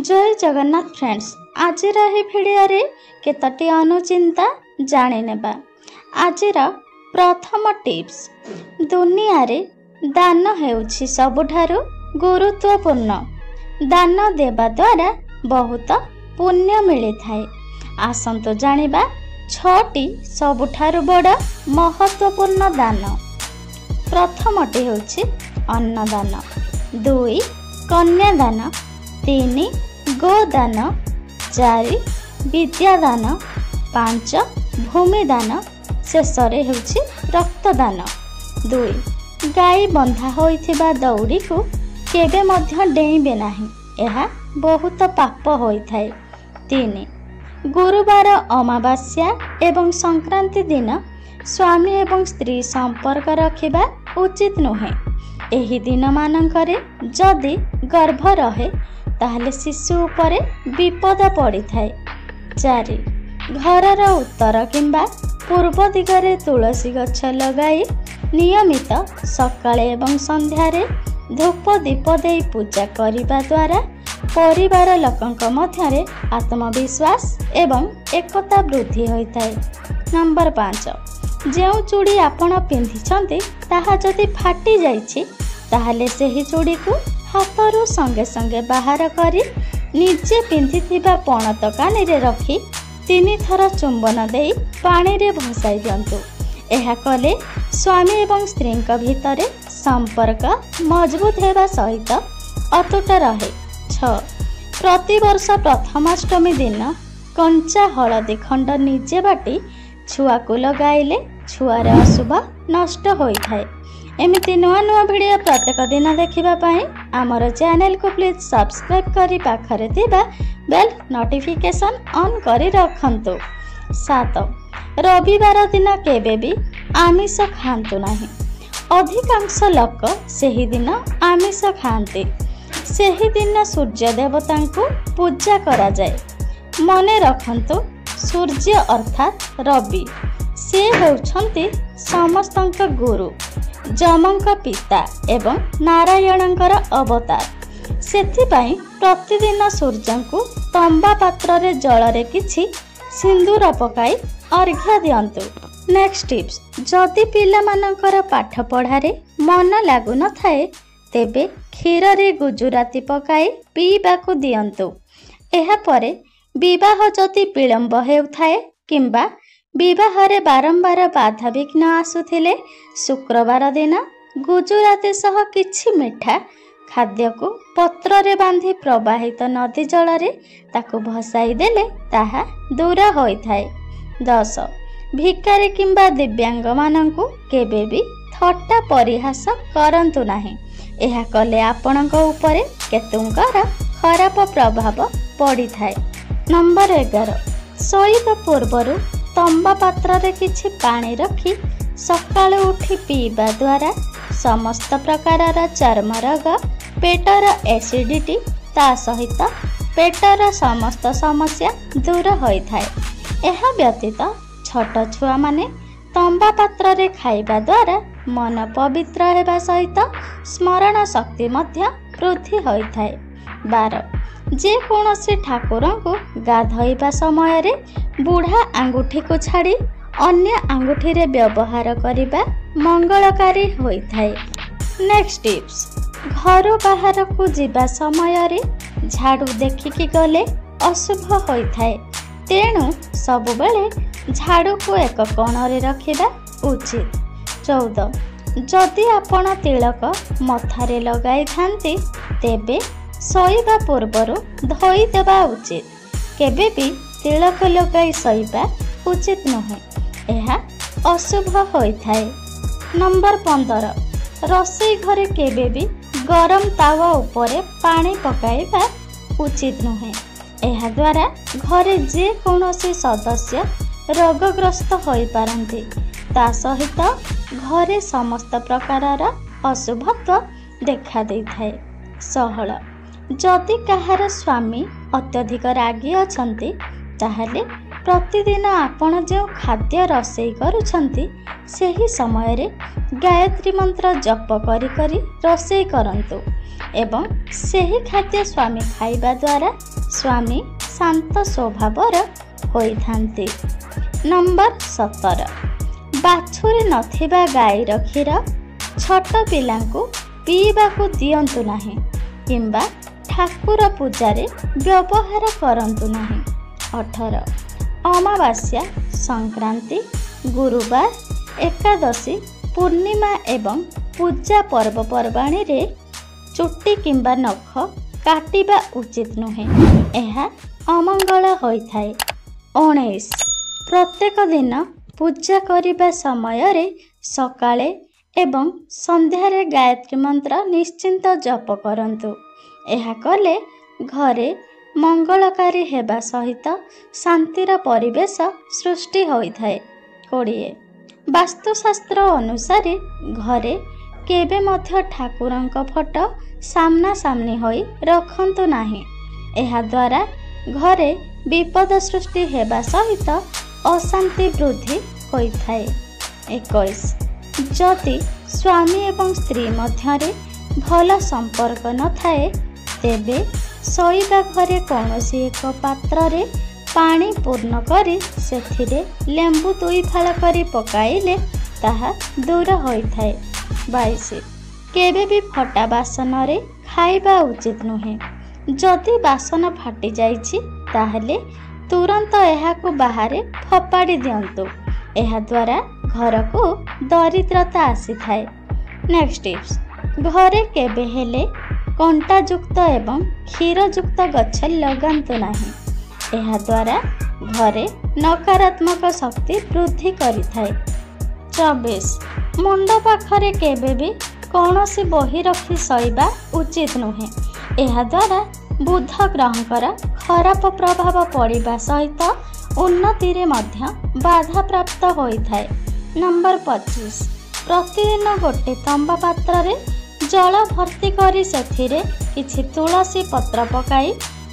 ଜୟ Jagannath friends, ଆଜିର ଏହି ଭିଡ଼ିଓରେ କେତୋଟି ଅନୁଚିନ୍ତା ଜାଣିନେବା। ଆଜିର ପ୍ରଥମ ଟିପ୍ସ, ଦୁନିଆରେ ଦାନ ହେଉଛି ସବୁଠାରୁ ଗୁରୁତ୍ୱପୂର୍ଣ୍ଣ। ଦାନ ଦେବା ଦ୍ୱାରା ବହୁତ ପୁଣ୍ୟ ମିଳିଥାଏ। ଆସନ୍ତୁ ଜାଣିବା 6ଟି ସବୁଠାରୁ ବଡ଼ ମହତ୍ତ୍ୱପୂର୍ଣ୍ଣ ଦାନ। ପ୍ରଥମଟି ହେଉଛି ଅନ୍ନଦାନ, 2 କନ୍ୟାଦାନ, 3 ଗୋଦାନ, 4 ବିଦ୍ୟାଦାନ, 5 ଭୂମିଦାନ, ଶେଷରେ ହେଉଛି ରକ୍ତଦାନ। 2 ଗାଈ ବନ୍ଧା ହୋଇଥିବା ଦଉଡ଼ିକୁ କେବେ ମଧ୍ୟ ଡେଇଁବେ ନାହିଁ, ଏହା ବହୁତ ପାପ ହୋଇଥାଏ। 3 ଗୁରୁବାର, ଅମାବାସ୍ୟା ଏବଂ ସଂକ୍ରାନ୍ତି ଦିନ ସ୍ୱାମୀ ଏବଂ ସ୍ତ୍ରୀ ସମ୍ପର୍କ ରଖିବା ଉଚିତ ନୁହେଁ। ଏହି ଦିନମାନଙ୍କରେ ଯଦି ଗର୍ଭ ରହେ ତାହେଲେ ଶିଶୁ ଉପରେ ବିପଦ ପଡ଼ିଥାଏ। 4 ଘରର ଉତ୍ତର କିମ୍ବା ପୂର୍ବ ଦିଗରେ ତୁଳସୀ ଗଛ ଲଗାଇ ନିୟମିତ ସକାଳେ ଏବଂ ସନ୍ଧ୍ୟାରେ ଧୂପ ଦୀପ ଦେଇ ପୂଜା କରିବା ଦ୍ୱାରା ପରିବାର ଲୋକଙ୍କ ମଧ୍ୟରେ ଆତ୍ମବିଶ୍ୱାସ ଏବଂ ଏକତା ବୃଦ୍ଧି ହୋଇଥାଏ। ନମ୍ବର 5, ଯେଉଁ ଚୁଡ଼ି ଆପଣ ପିନ୍ଧିଛନ୍ତି ତାହା ଯଦି ଫାଟି ଯାଇଛି ତାହେଲେ ସେହି ଚୁଡ଼ିକୁ ହାତରୁ ସଙ୍ଗେ ସଙ୍ଗେ ବାହାର କରି ନିଜେ ପିନ୍ଧିଥିବା ପଣତ କାନିରେ ରଖି 3 ଥର ଚୁମ୍ବନ ଦେଇ ପାଣିରେ ଭସାଇ ଦିଅନ୍ତୁ। ଏହା କଲେ ସ୍ୱାମୀ ଏବଂ ସ୍ତ୍ରୀଙ୍କ ଭିତରେ ସମ୍ପର୍କ ମଜବୁତ ହେବା ସହିତ ଅତୁଟ ରହେ। 6 ପ୍ରତିବର୍ଷ ପ୍ରଥମାଷ୍ଟମୀ ଦିନ କଞ୍ଚା ହଳଦୀ ଖଣ୍ଡ ନିଜେ ବାଟି ଛୁଆକୁ ଲଗାଇଲେ ଛୁଆର ଅଶୁଭ ନଷ୍ଟ ହୋଇଥାଏ। ଏମିତି ନୂଆ ନୂଆ ଭିଡ଼ିଓ ପ୍ରତ୍ୟେକ ଦିନ ଦେଖିବା ପାଇଁ ଆମର ଚ୍ୟାନେଲକୁ ପ୍ଲିଜ୍ ସବସ୍କ୍ରାଇବ୍ କରି ପାଖରେ ଥିବା ବେଲ୍ ନୋଟିଫିକେସନ୍ ଅନ୍ କରି ରଖନ୍ତୁ। 7 ରବିବାର ଦିନ କେବେ ବି ଆମିଷ ଖାଆନ୍ତୁ ନାହିଁ। ଅଧିକାଂଶ ଲୋକ ସେହିଦିନ ଆମିଷ ଖାଆନ୍ତି। ସେହିଦିନ ସୂର୍ଯ୍ୟ ଦେବତାଙ୍କୁ ପୂଜା କରାଯାଏ। ମନେ ରଖନ୍ତୁ, ସୂର୍ଯ୍ୟ ଅର୍ଥାତ୍ ରବି, ସେ ହେଉଛନ୍ତି ସମସ୍ତଙ୍କ ଗୁରୁ, ଯମଙ୍କ ପିତା ଏବଂ ନାରାୟଣଙ୍କର ଅବତାର। ସେଥିପାଇଁ ପ୍ରତିଦିନ ସୂର୍ଯ୍ୟଙ୍କୁ ତମ୍ବା ପାତ୍ରରେ ଜଳରେ କିଛି ସିନ୍ଦୁର ପକାଇ ଅର୍ଘ୍ୟ ଦିଅନ୍ତୁ। ନେକ୍ସଟ ଟିପ୍ସ, ଯଦି ପିଲାମାନଙ୍କର ପାଠ ପଢ଼ାରେ ମନ ଲାଗୁନଥାଏ ତେବେ କ୍ଷୀରରେ ଗୁଜୁରାତି ପକାଇ ପିଇବାକୁ ଦିଅନ୍ତୁ। ଏହାପରେ ବିବାହ ଯଦି ବିଳମ୍ବ ହେଉଥାଏ କିମ୍ବା ବିବାହରେ ବାରମ୍ବାର ବାଧାବିଘ୍ନ ଆସୁଥିଲେ ଶୁକ୍ରବାର ଦିନ ଗୁଜୁରାତି ସହ କିଛି ମିଠା ଖାଦ୍ୟକୁ ପତ୍ରରେ ବାନ୍ଧି ପ୍ରବାହିତ ନଦୀ ଜଳରେ ତାକୁ ଭସାଇ ଦେଲେ ତାହା ଦୂର ହୋଇଥାଏ। 10 ଭିକାରୀ କିମ୍ବା ଦିବ୍ୟାଙ୍ଗମାନଙ୍କୁ କେବେ ବି ଥଟ୍ଟା ପରିହାସ କରନ୍ତୁ ନାହିଁ। ଏହା କଲେ ଆପଣଙ୍କ ଉପରେ କେତୁଙ୍କର ଖରାପ ପ୍ରଭାବ ପଡ଼ିଥାଏ। ନମ୍ବର 11, ଶୋଇବା ପୂର୍ବରୁ ତମ୍ବା ପାତ୍ରରେ କିଛି ପାଣି ରଖି ସକାଳୁ ଉଠି ପିଇବା ଦ୍ୱାରା ସମସ୍ତ ପ୍ରକାରର ଚର୍ମ ରୋଗ, ପେଟର ଏସିଡ଼ିଟି, ତା ସହିତ ପେଟର ସମସ୍ତ ସମସ୍ୟା ଦୂର ହୋଇଥାଏ। ଏହା ବ୍ୟତୀତ ଛୋଟ ଛୁଆମାନେ ତମ୍ବା ପାତ୍ରରେ ଖାଇବା ଦ୍ୱାରା ମନ ପବିତ୍ର ହେବା ସହିତ ସ୍ମରଣ ଶକ୍ତି ମଧ୍ୟ ବୃଦ୍ଧି ହୋଇଥାଏ। 12 ଯେକୌଣସି ଠାକୁରଙ୍କୁ ଗାଧୋଇବା ସମୟରେ ବୁଢ଼ା ଆଙ୍ଗୁଠିକୁ ଛାଡ଼ି ଅନ୍ୟ ଆଙ୍ଗୁଠିରେ ବ୍ୟବହାର କରିବା ମଙ୍ଗଳକାରୀ ହୋଇଥାଏ। ନେକ୍ସଟ ଟିପ୍ସ, ଘରୁ ବାହାରକୁ ଯିବା ସମୟରେ ଝାଡ଼ୁ ଦେଖିକି ଗଲେ ଅଶୁଭ ହୋଇଥାଏ, ତେଣୁ ସବୁବେଳେ ଝାଡ଼ୁକୁ ଏକ କୋଣରେ ରଖିବା ଉଚିତ। 14 ଯଦି ଆପଣ ତିଳକ ମଥାରେ ଲଗାଇଥାନ୍ତି ତେବେ ଶୋଇବା ପୂର୍ବରୁ ଧୋଇଦେବା ଉଚିତ। କେବେ ବି ତିଳକ ଲଗାଇ ଶୋଇବା ଉଚିତ ନୁହେଁ, ଏହା ଅଶୁଭ ହୋଇଥାଏ। ନମ୍ବର 15, ରୋଷେଇ ଘରେ କେବେ ବି ଗରମ ତାୱା ଉପରେ ପାଣି ପକାଇବା ଉଚିତ ନୁହେଁ। ଏହାଦ୍ୱାରା ଘରେ ଯେକୌଣସି ସଦସ୍ୟ ରୋଗଗ୍ରସ୍ତ ହୋଇପାରନ୍ତି, ତା ସହିତ ଘରେ ସମସ୍ତ ପ୍ରକାରର ଅଶୁଭତ୍ୱ ଦେଖାଦେଇଥାଏ। 16 ଯଦି କାହାର ସ୍ୱାମୀ ଅତ୍ୟଧିକ ରାଗି ଅଛନ୍ତି ତାହେଲେ ପ୍ରତିଦିନ ଆପଣ ଯେଉଁ ଖାଦ୍ୟ ରୋଷେଇ କରୁଛନ୍ତି, ସେହି ସମୟରେ ଗାୟତ୍ରୀ ମନ୍ତ୍ର ଜପ କରି କରି ରୋଷେଇ କରନ୍ତୁ ଏବଂ ସେହି ଖାଦ୍ୟ ସ୍ୱାମୀ ଖାଇବା ଦ୍ୱାରା ସ୍ୱାମୀ ଶାନ୍ତ ସ୍ୱଭାବର ହୋଇଥାନ୍ତି। ନମ୍ବର 17, ବାଛୁରୀ ନଥିବା ଗାଈର କ୍ଷୀର ଛୋଟ ପିଲାଙ୍କୁ ପିଇବାକୁ ଦିଅନ୍ତୁ ନାହିଁ କିମ୍ବା ଠାକୁର ପୂଜାରେ ବ୍ୟବହାର କରନ୍ତୁ ନାହିଁ। 18, ଅମାବାସ୍ୟା, ସଂକ୍ରାନ୍ତି, ଗୁରୁବାର, ଏକାଦଶୀ, ପୂର୍ଣ୍ଣିମା ଏବଂ ପୂଜା ପର୍ବପର୍ବାଣୀରେ ଚୁଟି କିମ୍ବା ନଖ କାଟିବା ଉଚିତ ନୁହେଁ, ଏହା ଅମଙ୍ଗଳ ହୋଇଥାଏ। 19, ପ୍ରତ୍ୟେକ ଦିନ ପୂଜା କରିବା ସମୟରେ ସକାଳେ ଏବଂ ସନ୍ଧ୍ୟାରେ ଗାୟତ୍ରୀ ମନ୍ତ୍ର ନିଶ୍ଚିନ୍ତ ଜପ କରନ୍ତୁ। ଏହା କଲେ ଘରେ ମଙ୍ଗଳକାରୀ ହେବା ସହିତ ଶାନ୍ତିର ପରିବେଶ ସୃଷ୍ଟି ହୋଇଥାଏ। 20, ବାସ୍ତୁଶାସ୍ତ୍ର ଅନୁସାରେ ଘରେ କେବେ ମଧ୍ୟ ଠାକୁରଙ୍କ ଫଟୋ ସାମ୍ନାସାମ୍ନି ହୋଇ ରଖନ୍ତୁ ନାହିଁ। ଏହାଦ୍ୱାରା ଘରେ ବିପଦ ସୃଷ୍ଟି ହେବା ସହିତ ଅଶାନ୍ତି ବୃଦ୍ଧି ହୋଇଥାଏ। 21, ଯଦି ସ୍ୱାମୀ ଏବଂ ସ୍ତ୍ରୀ ମଧ୍ୟରେ ଭଲ ସମ୍ପର୍କ ନଥାଏ, ତେବେ ଶୋଇବା ଘରେ କୌଣସି ଏକ ପାତ୍ରରେ ପାଣି ପୂର୍ଣ୍ଣ କରି ସେଥିରେ ଲେମ୍ବୁ 2 ଫାଳ କରି ପକାଇଲେ ତାହା ଦୂର ହୋଇଥାଏ। 22, କେବେ ବି ଫଟା ବାସନରେ ଖାଇବା ଉଚିତ ନୁହେଁ। ଯଦି ବାସନ ଫାଟି ଯାଇଛି, ତାହେଲେ ତୁରନ୍ତ ଏହାକୁ ବାହାରେ ଫୋପାଡ଼ି ଦିଅନ୍ତୁ। ଏହାଦ୍ୱାରା ଘରକୁ ଦରିଦ୍ରତା ଆସିଥାଏ। ନେକ୍ସଟ ଟିପ୍ସ, ଘରେ କେବେ ହେଲେ କଣ୍ଟାଯୁକ୍ତ ଏବଂ କ୍ଷୀରଯୁକ୍ତ ଗଛ ଲଗାନ୍ତୁ ନାହିଁ। ଏହାଦ୍ୱାରା ଘରେ ନକାରାତ୍ମକ ଶକ୍ତି ବୃଦ୍ଧି କରିଥାଏ। 24, ମୁଣ୍ଡ ପାଖରେ କେବେ ବି କୌଣସି ବହି ରଖି ଶୋଇବା ଉଚିତ ନୁହେଁ। ଏହାଦ୍ୱାରା ବୁଧ ଗ୍ରହଙ୍କର ଖରାପ ପ୍ରଭାବ ପଡ଼ିବା ସହିତ ଉନ୍ନତିରେ ମଧ୍ୟ ବାଧାପ୍ରାପ୍ତ ହୋଇଥାଏ। ନମ୍ବର 25, ପ୍ରତିଦିନ ଗୋଟେ ତମ୍ବା ପାତ୍ରରେ ଜଳ ଭର୍ତ୍ତି କରି ସେଥିରେ କିଛି ତୁଳସୀ ପତ୍ର ପକାଇ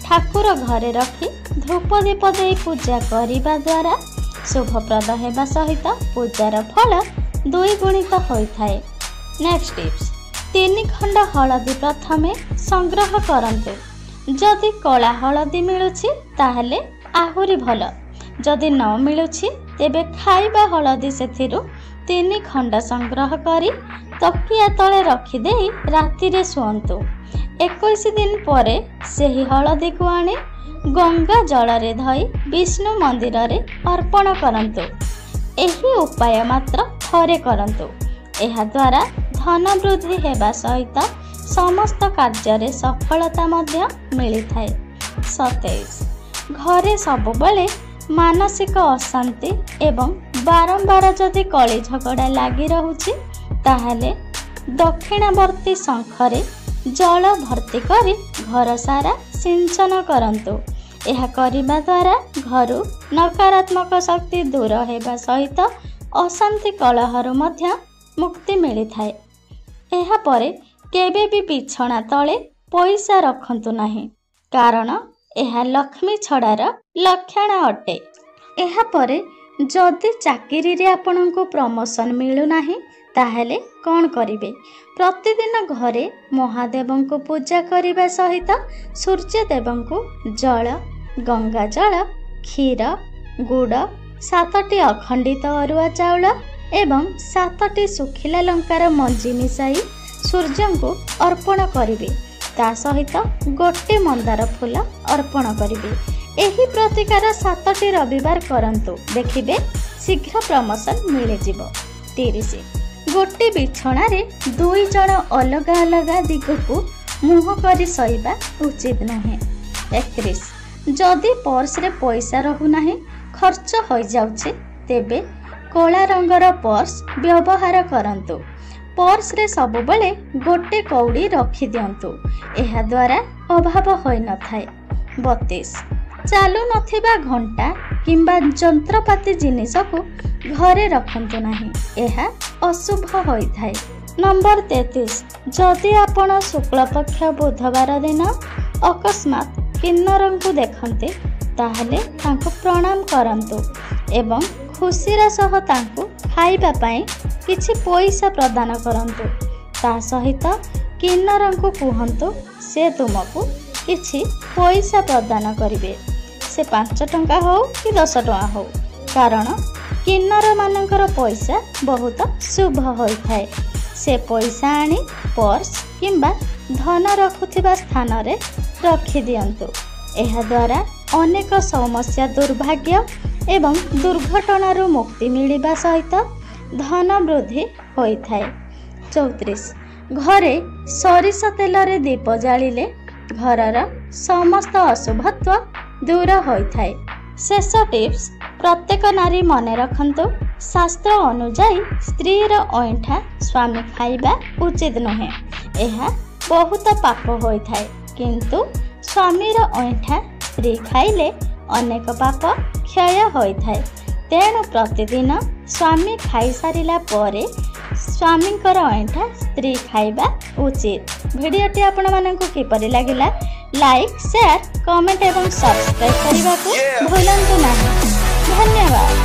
ଠାକୁର ଘରେ ରଖି ଧୂପ ଦୀପ ଦେଇ ପୂଜା କରିବା ଦ୍ୱାରା ଶୁଭପ୍ରଦ ହେବା ସହିତ ପୂଜାର ଫଳ ଦ୍ୱିଗୁଣିତ ହୋଇଥାଏ। ନେକ୍ସଟ ଟିପ୍ସ, 3 ଖଣ୍ଡ ହଳଦୀ ପ୍ରଥମେ ସଂଗ୍ରହ କରନ୍ତୁ। ଯଦି କଳା ହଳଦୀ ମିଳୁଛି ତାହେଲେ ଆହୁରି ଭଲ। ଯଦି ନ ମିଳୁଛି, ତେବେ ଖାଇବା ହଳଦୀ ସେଥିରୁ 3 ଖଣ୍ଡ ସଂଗ୍ରହ କରି ତକିଆ ତଳେ ରଖିଦେଇ ରାତିରେ ଶୁଅନ୍ତୁ। 21 ଦିନ ପରେ ସେହି ହଳଦୀକୁ ଆଣି ଗଙ୍ଗା ଜଳରେ ଧୋଇ ବିଷ୍ଣୁ ମନ୍ଦିରରେ ଅର୍ପଣ କରନ୍ତୁ। ଏହି ଉପାୟ ମାତ୍ର ଥରେ କରନ୍ତୁ। ଏହାଦ୍ୱାରା ଧନ ବୃଦ୍ଧି ହେବା ସହିତ ସମସ୍ତ କାର୍ଯ୍ୟରେ ସଫଳତା ମଧ୍ୟ ମିଳିଥାଏ। 27, ଘରେ ସବୁବେଳେ ମାନସିକ ଅଶାନ୍ତି ଏବଂ ବାରମ୍ବାର ଯଦି କଳି ଝଗଡ଼ା ଲାଗି ରହୁଛି, ତାହେଲେ ଦକ୍ଷିଣାବର୍ତ୍ତୀ ଶଙ୍ଖରେ ଜଳ ଭର୍ତ୍ତି କରି ଘର ସାରା ସିଞ୍ଚନ କରନ୍ତୁ। ଏହା କରିବା ଦ୍ୱାରା ଘରୁ ନକାରାତ୍ମକ ଶକ୍ତି ଦୂର ହେବା ସହିତ ଅଶାନ୍ତି କଳହରୁ ମଧ୍ୟ ମୁକ୍ତି ମିଳିଥାଏ। ଏହାପରେ କେବେ ବି ବିଛଣା ତଳେ ପଇସା ରଖନ୍ତୁ ନାହିଁ, କାରଣ ଏହା ଲକ୍ଷ୍ମୀ ଛଡ଼ାର ଲକ୍ଷଣ ଅଟେ। ଏହାପରେ ଯଦି ଚାକିରିରେ ଆପଣଙ୍କୁ ପ୍ରମୋସନ୍ ମିଳୁନାହିଁ, ତାହେଲେ କ'ଣ କରିବେ? ପ୍ରତିଦିନ ଘରେ ମହାଦେବଙ୍କୁ ପୂଜା କରିବା ସହିତ ସୂର୍ଯ୍ୟଦେବଙ୍କୁ ଜଳ, ଗଙ୍ଗା ଜଳ, କ୍ଷୀର, ଗୁଡ଼, 7ଟି ଅଖଣ୍ଡିତ ଅରୁଆ ଚାଉଳ ଏବଂ 7ଟି ଶୁଖିଲା ଲଙ୍କାର ମଞ୍ଜି ମିଶାଇ ସୂର୍ଯ୍ୟଙ୍କୁ ଅର୍ପଣ କରିବେ। ତା ସହିତ ଗୋଟେ ମନ୍ଦାର ଫୁଲ ଅର୍ପଣ କରିବେ। ଏହି ପ୍ରତିକାର 7ଟି ରବିବାର କରନ୍ତୁ, ଦେଖିବେ ଶୀଘ୍ର ପ୍ରମୋସନ୍ ମିଳିଯିବ। 30, ଗୋଟେ ବିଛଣାରେ 2 ଜଣ ଅଲଗା ଅଲଗା ଦିଗକୁ ମୁହଁ କରି ଶୋଇବା ଉଚିତ ନୁହେଁ। 31, ଯଦି ପର୍ସରେ ପଇସା ରହୁନାହିଁ, ଖର୍ଚ୍ଚ ହୋଇଯାଉଛି, ତେବେ କଳା ରଙ୍ଗର ପର୍ସ ବ୍ୟବହାର କରନ୍ତୁ। ପର୍ସରେ ସବୁବେଳେ ଗୋଟେ କଉଡ଼ି ରଖିଦିଅନ୍ତୁ, ଏହାଦ୍ୱାରା ଅଭାବ ହୋଇନଥାଏ। 32, ଚାଲୁନଥିବା ଘଣ୍ଟା କିମ୍ବା ଯନ୍ତ୍ରପାତି ଜିନିଷକୁ ଘରେ ରଖନ୍ତୁ ନାହିଁ, ଏହା ଅଶୁଭ ହୋଇଥାଏ। ନମ୍ବର 33, ଯଦି ଆପଣ ଶୁକ୍ଳପକ୍ଷ ବୁଧବାର ଦିନ ଅକସ୍ମାତ୍ କିନ୍ନରଙ୍କୁ ଦେଖନ୍ତି, ତାହେଲେ ତାଙ୍କୁ ପ୍ରଣାମ କରନ୍ତୁ ଏବଂ ଖୁସିର ସହ ତାଙ୍କୁ ଖାଇବା ପାଇଁ କିଛି ପଇସା ପ୍ରଦାନ କରନ୍ତୁ। ତା ସହିତ କିନ୍ନରଙ୍କୁ କୁହନ୍ତୁ ସେ ତୁମକୁ କିଛି ପଇସା ପ୍ରଦାନ କରିବେ, ସେ 5 ଟଙ୍କା ହେଉ କି 10 ଟଙ୍କା ହେଉ, କାରଣ କିନ୍ନରମାନଙ୍କର ପଇସା ବହୁତ ଶୁଭ ହୋଇଥାଏ। ସେ ପଇସା ଆଣି ପର୍ସ କିମ୍ବା ଧନ ରଖୁଥିବା ସ୍ଥାନରେ ରଖିଦିଅନ୍ତୁ। ଏହାଦ୍ୱାରା ଅନେକ ସମସ୍ୟା, ଦୁର୍ଭାଗ୍ୟ ଏବଂ ଦୁର୍ଘଟଣାରୁ ମୁକ୍ତି ମିଳିବା ସହିତ ଧନ ବୃଦ୍ଧି ହୋଇଥାଏ। 34, ଘରେ ସୋରିଷ ତେଲରେ ଦୀପ ଜାଳିଲେ ଘରର ସମସ୍ତ ଅଶୁଭତ୍ୱ ଦୂର ହୋଇଥାଏ। ଶେଷ ଟିପ୍ସ, ପ୍ରତ୍ୟେକ ନାରୀ ମନେ ରଖନ୍ତୁ, ଶାସ୍ତ୍ର ଅନୁଯାୟୀ ସ୍ତ୍ରୀର ଅଇଁଠା ସ୍ୱାମୀ ଖାଇବା ଉଚିତ ନୁହେଁ, ଏହା ବହୁତ ପାପ ହୋଇଥାଏ। କିନ୍ତୁ ସ୍ୱାମୀର ଅଇଁଠା ସ୍ତ୍ରୀ ଖାଇଲେ ଅନେକ ପାପ କ୍ଷୟ ହୋଇଥାଏ। ତେଣୁ ପ୍ରତିଦିନ ସ୍ୱାମୀ ଖାଇସାରିଲା ପରେ ସ୍ୱାମୀଙ୍କର ଅଇଁଠା ସ୍ତ୍ରୀ ଖାଇବା ଉଚିତ। ଭିଡ଼ିଓଟି ଆପଣମାନଙ୍କୁ କିପରି ଲାଗିଲା? ଲାଇକ୍, ସେୟାର, କମେଣ୍ଟ ଏବଂ ସବସ୍କ୍ରାଇବ୍ କରିବାକୁ ଭୁଲନ୍ତୁ ନାହିଁ। ଧନ୍ୟବାଦ।